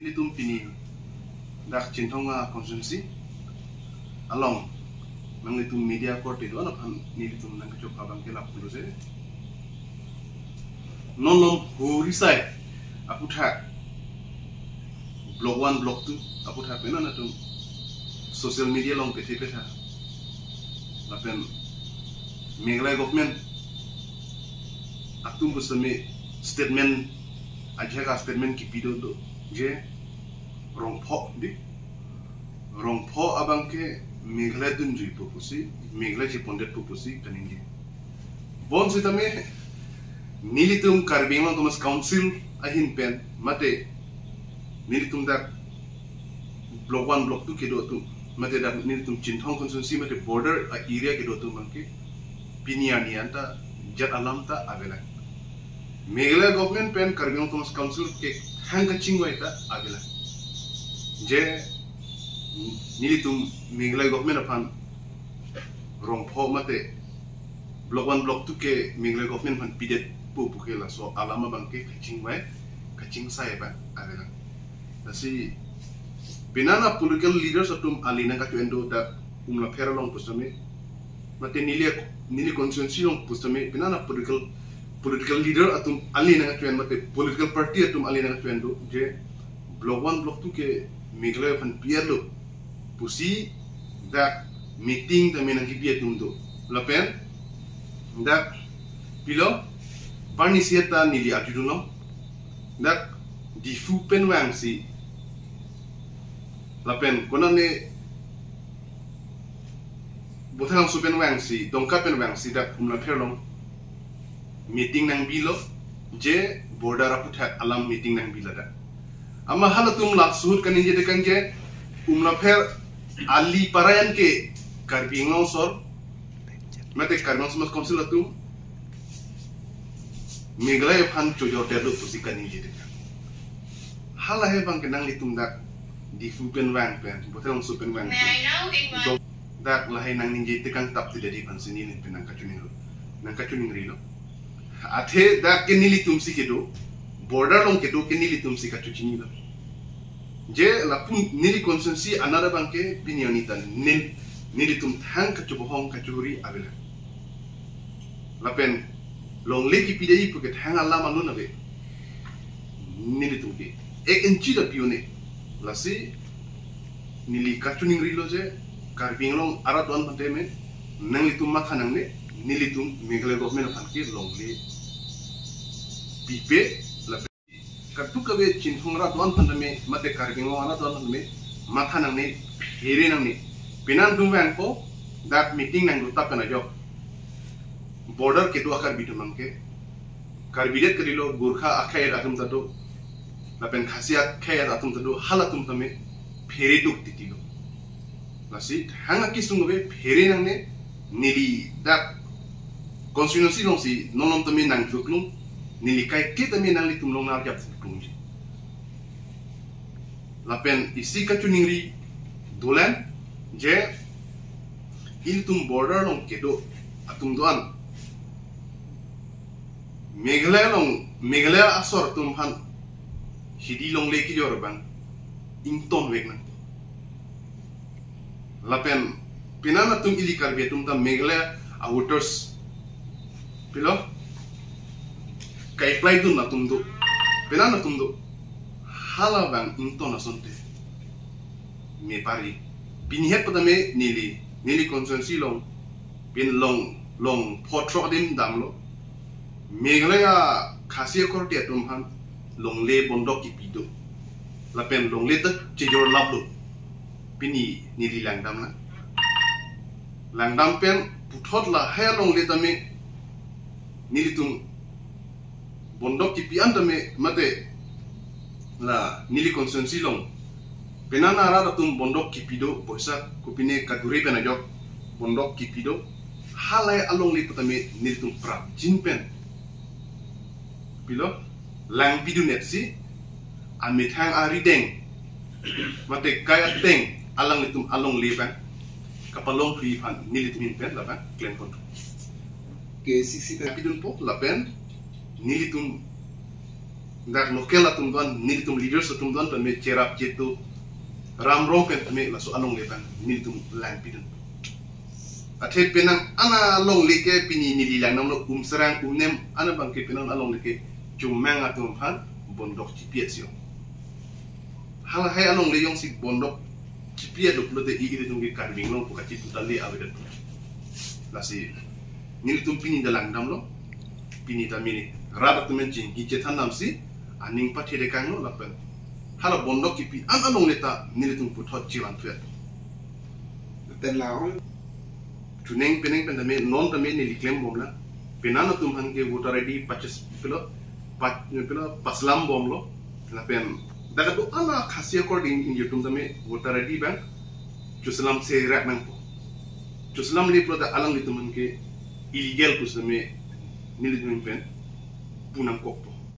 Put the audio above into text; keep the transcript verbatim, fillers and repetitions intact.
Nelitum pini dak Chinthong a constituency along nanglitum media korte do-an aphan nelitum nangkachok abang ke lapu lo je. Non lom huri sai aputhak block one, block two aputhak penang atum social media along pethe petha lapen Meghalaya government atum pusitame statement, ajak a statement kipi do do je Rongpho di, Rongpho abang ke Meghalaya dunjui pu pusi, Meghalaya chepondetpo pusi kaningje. Bonsitame nelitum Karbi Anglong Autonomous Council ahin pen mate nelitum dak block one, block two kedo atum, mate dak nelitum Chinthong constituency mate border a area kedo atum abang ke pini arni anta jat alam ta avelang. Meghalaya government pen Karbi Anglong Autonomous Council kethang kachingvai ta avelang. Je nelitum Meghalaya government aphan Rongpho mate block one, block two ke Meghalaya government aphan pidetpo pu ke laso alam abang ke kachingvai, kachingsai abang avelang. Lasi penang a political leaders atum ali nangkacho-en do dak Umlapher along pusitame mate neli, neli constituency along pusitame penang a political, political leader atum ali nangkacho-en mate political party atum ali nangkacho-en do je block one, block two ke Meghalaya aphan pi-et lo pusi dak meeting tame nangkipi atum do. Lapen dak pilo parni sieta neli arjudunlo, dak Diphu pen vangsi lapen konane Bothelangso pen vangsi, Dongka pen vangsi dak Umlapher along meeting nangbilo, je border aputhak alam meeting nangbi ladak. Amat halatum la suhut kaningje tekang je Umlapher ali parayan ke Karbi Anglong asor mate Karbi Anglong Autonomous Council atum Meghalaya aphan chojordetlo pusi kaningje tekang. Halahei abang ke nanglitum dak Diphu pen vang pen, Bothelangso pen vang pen, Dong-, dak lahei nangningje tekang tap tidak di aphansi neli pen nangkachoningri, nangkachoningrilo. Athe dak ke nelitum si kedo, border along kedo ke nelitum si kachochinilo. Je lapu neli constituency anat abang ke pini arni ta nel, nelitum thang kachobohong kachori avelang. Lapen longle kipi dei pu ke thang alam alun ave. Nelitum ke ek inchi ta pi-un-e. Lasi neli kachoningrilo je Karbi Anglong arat do-an aphan tame nanglitum matha nangne, nelitum Meghalaya government aphan ke longle pipe lapen kadokave Chinthong arat do-an aphan tame mate Karbi Anglong arat do-an aphan tame matha nangne, phere nangne. Penang atum vangpo dak meeting nangdo tap pen ajok border kedo a Karbi atum abang ke, Karbi det kalilo, Gorkha akhei atum ta do, lapen Khasi akhei atum ta do, halatum tame phere duk titilo. Lasi thang akesung ave, phere nangne, neli dak constituency alongsi non lom tame nangduklung, neli kaike tame nanglitum along nangarjap duklungji. Lapen isi kachoningri dolang je ilitum border along kedo atum do-an Meghalaya along, Meghalaya asor atum aphan hidi longle kejor abang ingtonvek nang. Lapen penang atum ili Karbi atum ta Meghalaya a voters pilo ka-apply dun atum do, penang atum do, hala abang ington asonte me pari. Pini het patame neli, neli constituency along pin long, long pho throk adim damlo. Meghalaya Khasi akorte atum aphan longle bondok kipi do. Lapen longle ta chejor laplo. Pini neli langdam na. Langdam pen puthot lahei alongle tame nelitum bondok kipi an tame mate la neli constituency along penang arat atum bondok kipi do, poisa kopine kadure pen ajok bondok kipi do. Halahei alongle patame nelitum prapjin pen pilo langpidun-et si amethang arideng mate kai ateng alanglitum alongle abang kapalongthu aphan nelitum ahin pen labang klem pon. K A C C pen pidunpo lapen nelitum Dak local atum do-an, nelitum leaders atum do-an tame cherap chetu ramrong pen tame laso alongle abang nelitum langpidun. Athe penang ana alongle ke pini neli langdamlo, Umsrang Umnem ana abang ke penang alongle ke chomang atum aphan bondok chipi-et si-ong. Halahai alongle jongsi bondok chipi-et lo pulote i ilitum ke Karbi Anglong pu kachipu ta le avedet. Lasi nelitum pini ta langdamlo, pini ta mini rat atum pen chingki chethan damsi aning pathe dekanglo lapen hala bondok kipi an alongle ta nelitum puthot chivan phet. Ten la-ong. Chuning pining pen tame non tame neli klem bomlang. Penang atum aphan ke voter I D purchase pilo, pa-, pilo paslam bomlo. Lapen dak do-an a Khasi akor ding ingjir atum tame voter I D abang chuslam se rak nangpo. Chuslam le pulo ta alanglitum aphan ke illegal pu tame nelitum pen pu nangkokpo.